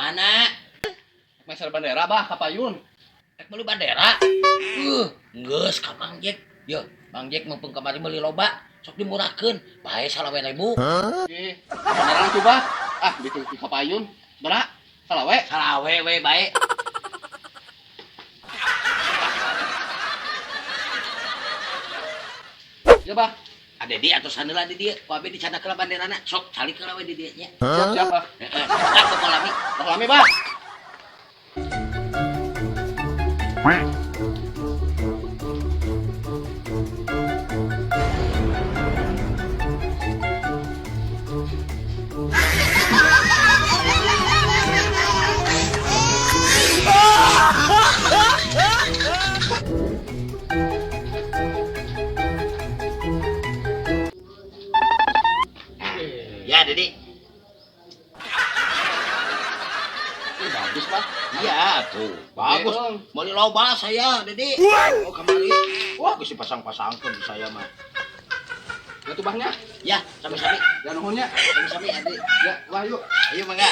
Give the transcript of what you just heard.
Mana? Meser bandera bah ka payun. Rek meuli bandera. Geus ka Bang Jack. Yo, Bang Jack mumpung kamari meuli loba, sok dimurahkeun. Bae 25.000. Ih, bandera tuh bah. Ah, bikin ka payun. Berak, salawe. Salawe we bae. Ya bah. Ada di atau sandeula di dieu, ku abi dicandak heula banderana, sok calik heula we di dieu nya. Siap siap bah. Heeh, sok teu lami. Bah lami bah. Ya, Dedi. Ih, bagus bah. Iya, tuh. Bagus. Oke, Meuli loba saya, Dedi. Oh, kamari. Wah, geus dipasang-pasangkeun saya mah. Ya tuh bahnya. Ya, sami-sami. Ya nuhunnya. Sami-sami, Adi. Ya, wah yuk. Ayo mangga.